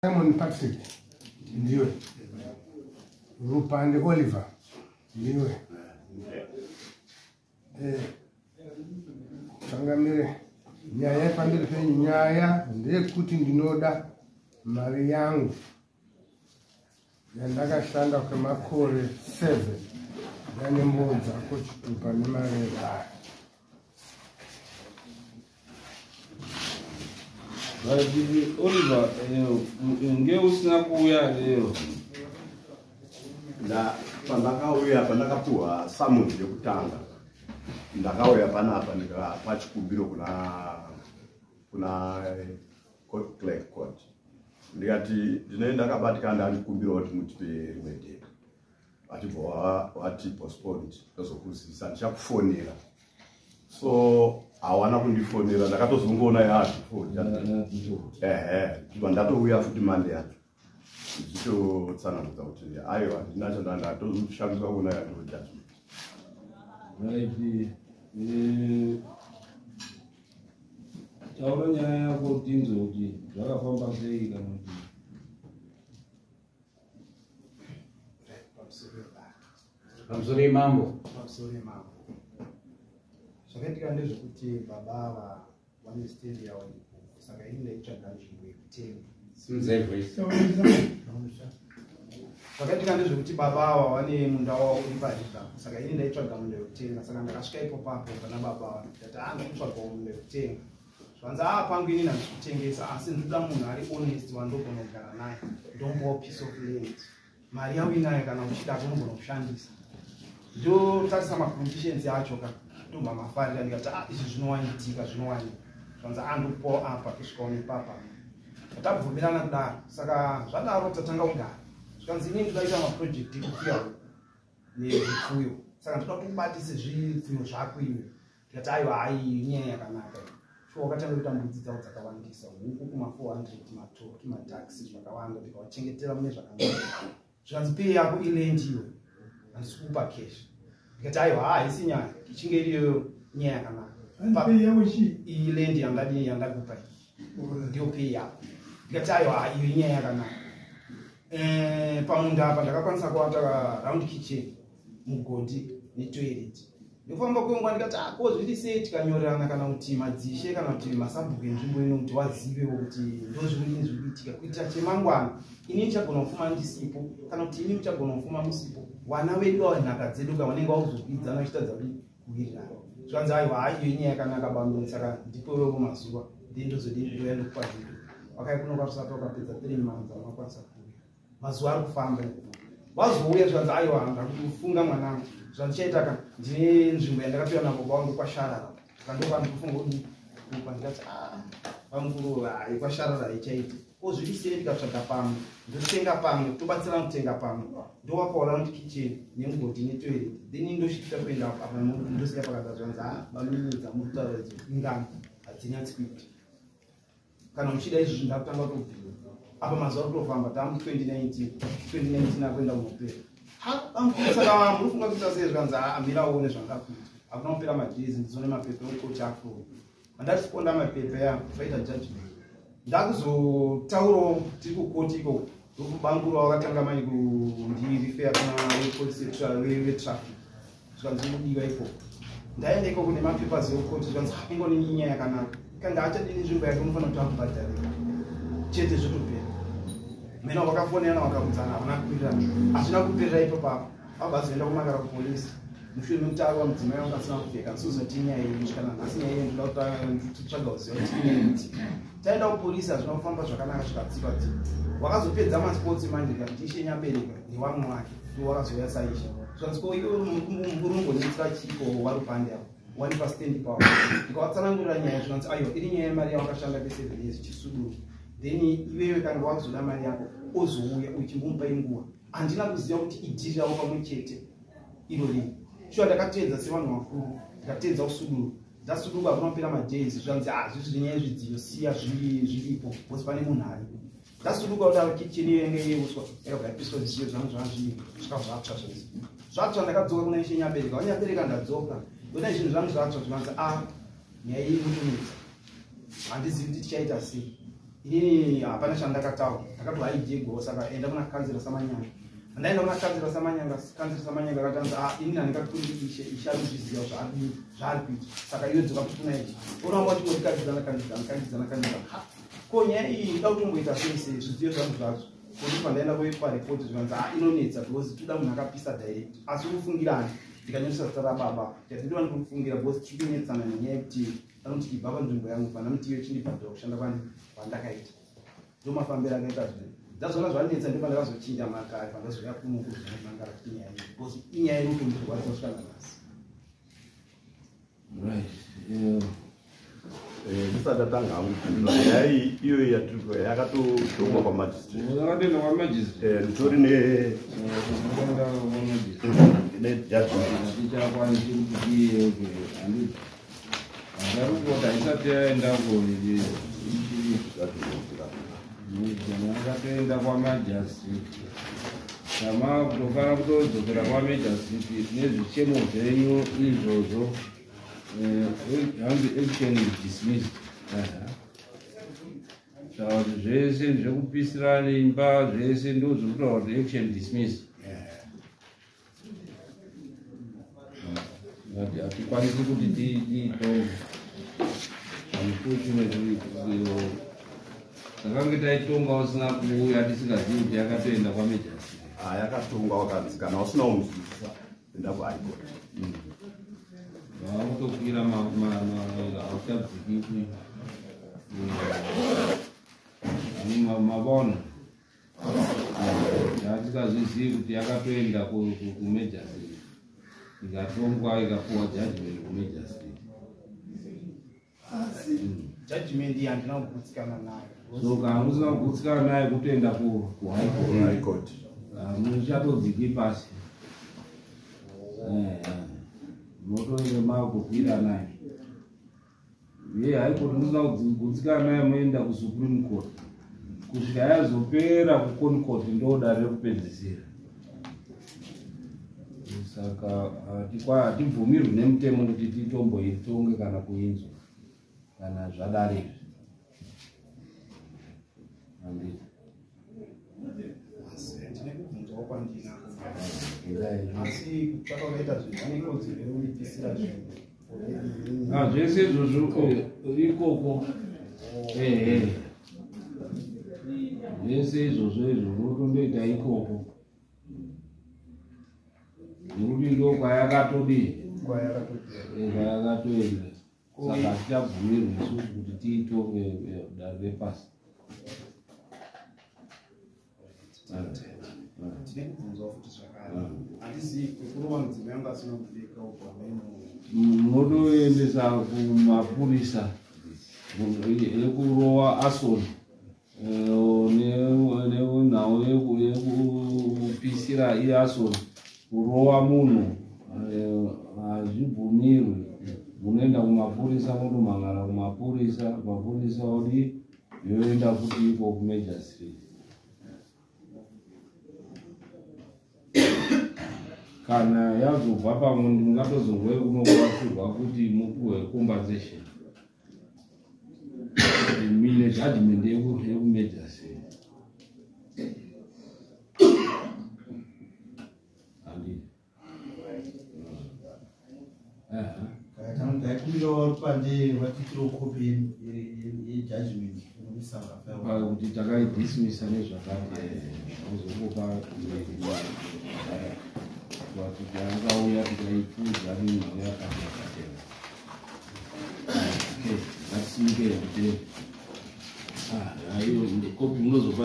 Simon Patrick ndiwe, Rupande Oliver ndiwe. Changamire, nyaya yepamberi penyu, nyaya ndeyekuti ndinoda mari yangu yandakashanda kwemakore 7 yane dzako chitupa nemareva. Oliver, nge usina kuuya leo. Pandakauya, pandakapuhwa summons yekutanga, ndakauya panapa ndikapa chikumbiro kuna court clerk court, ndikati ndinenge ndakabatikana, ndandikumbirawo kuti mutipe rimwe date. Vachibva vati postponed, ndozokuzivisa, ndichakufonera. So hawana kundifonera, ndakatozongoona yaadifoni. Ehe, ndibva ndatouya futi Monday yacho ndichitotsanangudza kuti aiwa, ndina chandandatoshamiswa kuona yato judgment. Right. Taura nyaya yako tinzwe kuti zvakafamba sei kana kuti Pamusoro yemambo. Pamusoro yemambo. Zvakaitika ndezvekuti baba ava vane stand yavo iripo, saka ini ndaitsvaga nzvimbo yekutenga. Simudzai voice. Zvakaitika ndezvekuti baba ava vane munda wavo uri pariva, saka ini ndaitsvaga munda wekutenga. Saka ndakasvika ipo papo pana baba ava, ndikati a ndakutsvagawo munda wekutenga. Zvanzi, a pangu inini handisi kutengesa, asi ndinoda munhu ari honest wandogona kugara naye, ndomupawo piece of land. Mari yauinayo kana uchida unogona kushandisa. Ndotarisa maconditions acho ka, ndobva mafarira, ndikati a izvi zvinowanitika, zvinowanika. Zvanzi, a ndokupawo apa kusvikawo nepapa. Tabvumirana kudaro. Saka zvadaro tatanga kugara. Zvikanzi, inini ndodaita maproject ekufuya huku nezvipfuyo, saka ndoda kuti ubatise zvipfuyo zvako iwe. Ndikati aiwa, hai, nyaya yakanaka iyi. Shuwa wakatanga kuita mbudzi dzavo dzakawandisa, huku kuma 400, matoki, mataxi, zvakawanda, ndikawachengetera mune zvakanaka. Zvikanzi, pay yako iland iwe, handisi kukupa cash. Ndikati aiwa, ha haisi nyaya, ichinge iriyoyo nyaya yakanaka. Pay yako chii? Iland yandadii, yandakupa iyi, ndiyo pay yako. Ndikati aiwa, iyo inyaya yakanaka. Pamunda apa ndakakwanisa kuata round kitchen, mugodhi netoilet. Nekufamba kwenguva ndikati, ah, ko zviri sei tikanyorerana, kana kuti madzishe kana kuti masabhuku enzvimbo ino, kuti wazivewo kuti ndozvimweni zviri kuitika, kuitira chemangwana ini ndichagona kufuma ndisipo, kana kuti ini muchagona kufuma musipo, vana vedu ava, nhaka dzedu ka, vanenge vakuzokwidzana vachitadza kuti kuwirirana. Zvanzi, aiwa, hai, iyo inyaya yakanaka bamuni, saka ndipowewo mazuva, then ndozodii, ndoya ndokupa zvinhu. Wakai kuno kwatusati wakapedza 3 months, aunakwanisa kuuya. Mazuva ari kufamba, wazouya. Zvanzi, aiwa, ndakufunga mwanangu, zvandichaita ka, ndine nzvimbo yandakapiwa nababa wangu kwaSharara, saka ndopandikufunga kuti kupa. Ndikati, a vamukuru, hai, kwaSharara haichaiti. Ko zviri sei ndikatsvaga pamwe, ndotenga pamwe, tobatsirana kutenga pamwe, ndowapawo round kitchen nemugodhi netoilet, then ndoshifta kuenda apa, ndosiya pakada. Zvanzi, a bamunidza muri kutaura idzo ingano hadzinyatsi kuita. Kana uchida izvozvi ndakutanga kutobvira apa, mazuva ari kutofamba, tamu 2019, 2019 akuenda kunopera. Saka munofunga kuita sei? Zvikanzi, amira uone zvandakuita. Hakuna kupera madays, ndizone mapepa ekukoti afuro. Mandatiponda mapepa ya vaita judgment, ndakuzotaurawo tiri kukoti ikoko, ndokubangura wakatanga manje kundirifeya kuna vepolisi vetraffic. Zvikanzi kudiwa ikoko, ndaenda ikoko nemapapers ekukoti. Zvikanzi, ingoni inyaya yakanaka, kanga achadini nzvimbo yake, unofanira kuti akubhadharira chete, zvotopera. Mena vakafonerana, vakakudzana, havana kuwirirana. Hazvina kuperera ipo papo, vabva azoenda kumakara kupolisi mushure mekuti arova mudzimai wangu asina kupfeka. Ndisozoti inyaya iyi kana nhasi, nyaya iyi ndoda kutsvaga kuziva kuti inyaya yekuti taenda kupolisi, hazvina kufamba zvakanaka, zvikatsikwa tsika. Wakazopedza masports manje ndishe Nyabereka nevamwe wake, ndo wakazouya saisha. Zvanzi, ko iwe uri chiko waRupande apo wanipa stand power? Ndikavatsanangurira nyaya. Zvinonzi, aiwa, iri nyaya yemari yawakashanda kwe7 years chisuduru, then iwewe kana wakuzoda mari yako ozouya uchimbomupa inguva. Handina kuziva kuti idhiri ravo pamwe chete iro rii. Shuwa ndakateedza sevanhu vakuru, ndikateedza kusuduru. Ndasuduka, hakuna kupera madays, zvanzi, ah, zvizviri nyaya yezvidziyo, siya zviripo because pane munhu aripo. Ndasuduka kudaro, kitchen iyo yange yeuswa yakabva yapiswa, zvidziyo zvangu zvanga zviripo svika zvatsva zvese, zvatsva. Ndakadzoka kuna ishe Nyabereka. VaNyabereka, ndadzoka, ndona zvinhu zvangu zvatsva. Zvikanzi, a nyaya iyi inotonetsa, handizivi kuti tichaita sei. Inini hapana chandakataura, ndakati haijegwawo, saka enda kuna kanzira Samanyanga. Andaenda kuna kanzira Samanyanga, kanzira Samanyanga akatanzi a inini handingatundi ishe, ishe anozviziva zvaari kuita, saka iwe dzoka kuti kuna ichi. Unoramba uchingoti kanzidzana kanzidzana kanzidzana kanzidzana. Ha, ko nyaya iyi ida kutomboita sei sei zvidziyo zvangu zvacho? Kuti pandaenda kupa ripoti zvikanzi a inonetsa because toda munhu akapisa direct, asi ufungirani. Ndikanyoresa zita rababa, ndikati ndiwani kufungira because tiri kunetsana nenyaya yekuti anoti ibva panzvimbo yangu, pana muti iyo chindibhadhara kushanda kwandakaita. Ndo mafambiro akaita zvinhu. Ndazvona zvanetsa, ndo pandakazochinja makare, pandazouya kuno kuzomangara kuti inyaya iyi, because inyaya iri kutondirwadza kusvika nanhasi. Right. Ndisati atanga hangu kupindura, nyaya iyi iyoyi yatiri yakatotongwa kwamagistrate. Yakatoenda kwamagistrate. Nditori Yakaenda kwamagistrate. Nejudgment. Hatichakwanisi kuti tiiyeuke, handiti? Hatarikuti haisati yaendako ichiri. Yakatoenda kwamagistrate. Sama kutofana kutodzokera kwamagistrate nezvichemo zvenyu izvozvo. Hanzi action is dismissed. Saka kuti zvese zvekupisira imba zvese ndo zvekutaura kuti action dismissed. Hatikwanisi kuti tiitonge, unfortunately. Takange taitonga usina kuuya, tisingazivi kuti yakatoenda kwamagistrate. Yakatongwa, wakanzi kana usina kunzwisisa enda kuHigh Court. Vakutokwira hauchadzikiki, mavona? Hatingazvizivi kuti yakatoenda kumagistrate, ikatongwa, ikapuwa judgment kumagistrate. Asi judgment iyi handina kugutsikana nayo. So kana musina kugutsikana nayo, kutoenda kuHigh Court. High Court. Muchatodziki pasi, motoende makukwira nayo ye High Court. Musina kugutsikana nayo, moenda kuSupreme Court kusvika yazopera kuConcourt, ndo dare rekupedzisira. Saka hatibvumirwi nemutemo kuti titomboitonge kana kuinzwa kana zvadare izvi, handiti? Asi ndine kubvunzawo kwandinako. Endai. Asi kutsvaka kwakaita zvinhu, vane kodzero yekundipisira zvinhu? Ah, zvese izvozvo ikoko, ehe, zvese izvozvo izvo unotondoita ikoko, nekuti ndo kwayakatodii. Kwayakatopera. Kwayakatoenda. Saka hatichabvumirwi isusu kuti tiitonge dare repasi. Tine kubvunzawo futi zvakare. Handizivi kwekurova mudzimai yangu asina kupfeka uko hameno. Munotoendesa kumapurisa ekurova arson nenhau yekupisira iarson. Kurova munhu hazvibvumirwi. Munoenda kumapurisa, mondomhangara kumapurisa, mapurisa odi yoenda futi iko kumagistrate. Kana yazobva pamwe, mungatozongoe kunokuvatsirwa kuti mupiwe compensation mine judgment yekumagistrate, handiti? Taikumbirawo rupande rwatiitirawo kopi yejudgment inokuisa. Kuti takaidismisa nezvakati, ozongopa kuti takauya tikaipfuudza nenhau yakati yakati. Ngatisimukei kutenda. Aiyo kopi munozopa.